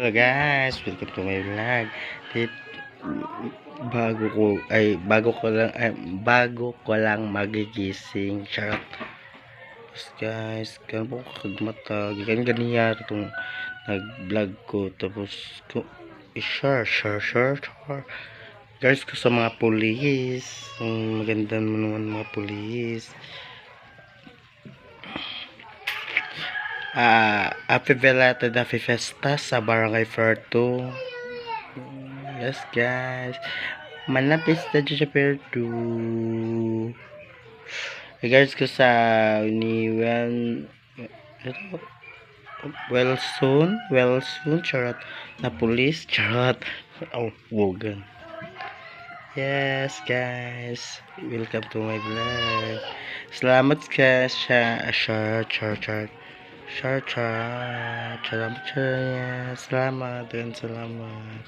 Hello guys, welcome to my vlog. Dit, bago ko lang magigising. Charot. Tapos guys, kan po kagmata, gikan ganiya itong nag-vlog ko, tapos ko i-share, share, share, share. Guys ko sa mga pulis, ang maganda naman mga pulis. Ah, happy belated happy festa sa Barangay Ferto. Yes guys. Malapit na dyan sa Ferto. Regards ko sa ni Wen ito, Wilson, Wilson, charot, na police, charot. Oh, wogan. Yes, guys. Welcome to my vlog. Salamat guys. Siya, share, share, share. Share, share. Salamat, share. Salamat. And salamat.